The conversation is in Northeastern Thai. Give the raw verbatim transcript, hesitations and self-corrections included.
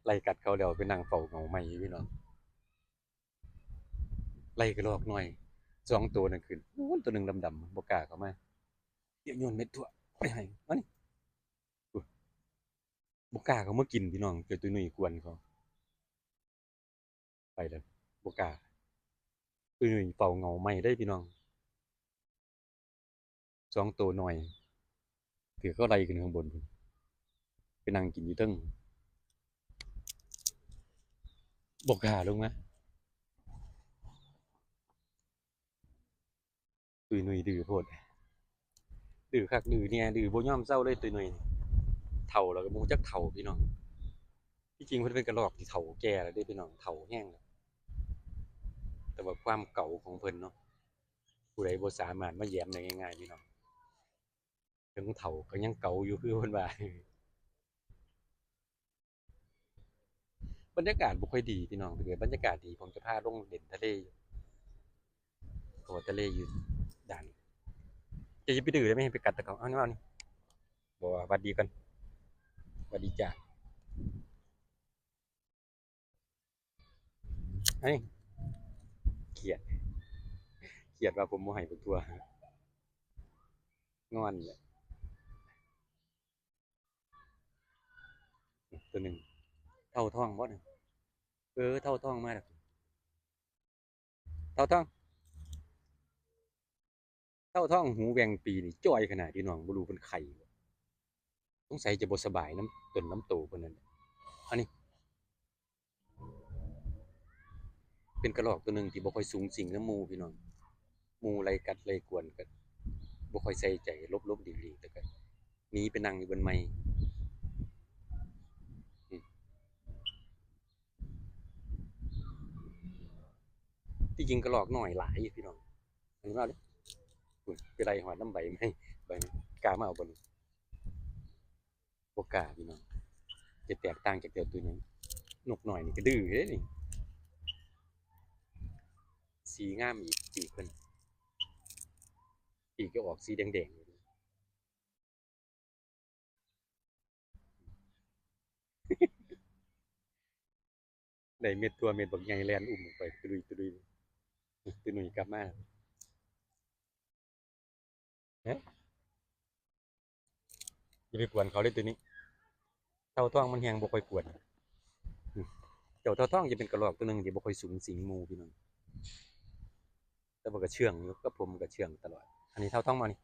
ไล่กัดเขาแล้วไปนั่งเฝ้าเหงาไม้อยู่พี่น้อง ไล่กระรอกน้อยสองตัวนั่นขึ้น โอ้ย ตัวหนึ่งดำๆ บ่กล้าเข้ามา เดี๋ยวโยนเม็ดถั่วไปให้ มานี่ อุ๊ย บ่กล้าเข้ามากินพี่น้อง เจอตุ้ยหนุ่ยกวนเขา ไปแล้ว บ่กล้า ตุ้ยหนุ่ยเฝ้าเหงาไม้ได้พี่น้อง สองตัวน้อย ถือเขาไล่ขึ้นข้างบนพุ้น ไปนั่งกินอยู่เทิง บ่กล้าลงมา ตุ้ยหนุ่ยดื้อโพด ดื้อคักดื้อแน่ ดื้อบ่ยอมเซาเลยตุ้ยหนุ่ย เฒ่าแล้วก็บ่รู้จักเฒ่าพี่น้อง ที่จริงเพิ่นเป็นกระรอกที่เฒ่าแก่แล้วเด้พี่น้อง เฒ่าแฮงแล้ว แต่ว่าความเก๋าของเพิ่นเนาะ ผู้ใดบ่สามารถมาแหย้มได้ง่ายๆพี่น้อง ถึงเฒ่าก็ยังเก๋าอยู่คือเพิ่นว่า บรรยากาศบ่ค่อยดีพี่น้อง ถ้าเกิดบรรยากาศดีผมจะพาลงเล่นทะเลอยู่ เพราะว่าทะเลอยู่ด่าน จะไปดื้อได้ไหม ไปกัดแต่เขา เอานี่ เอานี่ บอกว่าหวัดดีก่อน หวัดดีจ้ะ เฮ้ย เขียด เขียดว่าผมบ่ให้บักถั่ว งอนเลย ตัวหนึ่ง เต่าทองบ่เนี่ย เออ เต่าทองมาแล้ว เต่าทอง เต่าทองหูแหว่งปีนี่จ่อยขนาดพี่น้อง บ่รู้เป็นไข้บ่ สงสัยจะบ่สบายนำตนนำโตเพิ่นนั่นแหละ อันนี้ เป็นกระรอกตัวหนึ่งที่บ่ค่อยสุงสิงนำหมู่พี่น้อง หมู่ไล่กัดไล่กวนก็บ่ค่อยใส่ใจ หลบๆ หลีกๆ แต่ก็หนีไปนั่งอยู่บนไม้ อืม ที่จริงกระรอกน้อยหลายอยู่พี่น้อง เห็นบ่เด้ อุ๊ย ไปไล่ฮอดนำใบไม้ ใบไม้ กล้ามาเอาบ่นี่ บ่กล้าพี่น้อง จะแตกต่างจากเจ้าตัวนี้ นกน้อยนี่ก็ดื้อเด้นี่ สีงามอีก ปีกเพิ่น ปีกก็ออกสีแดงๆ ได้เม็ดถั่วเม็ดบักใหญ่แล่นอุ้มออกไป ตะลุย ตะลุย ตะลุยกลับมา เฮ้ย อย่าไปกวนเขาเลยตัวนี้ เต่าทองมันแฮงบ่ค่อยกวน อืม เจ้าเต่าทองจะเป็นกระรอกตัวหนึ่งที่บ่ค่อยสุงสิงหมู่พี่น้อง แต่ว่าก็เชื่องอยู่ กับผมก็เชื่องตลอด อันนี้เต่าทองมานี่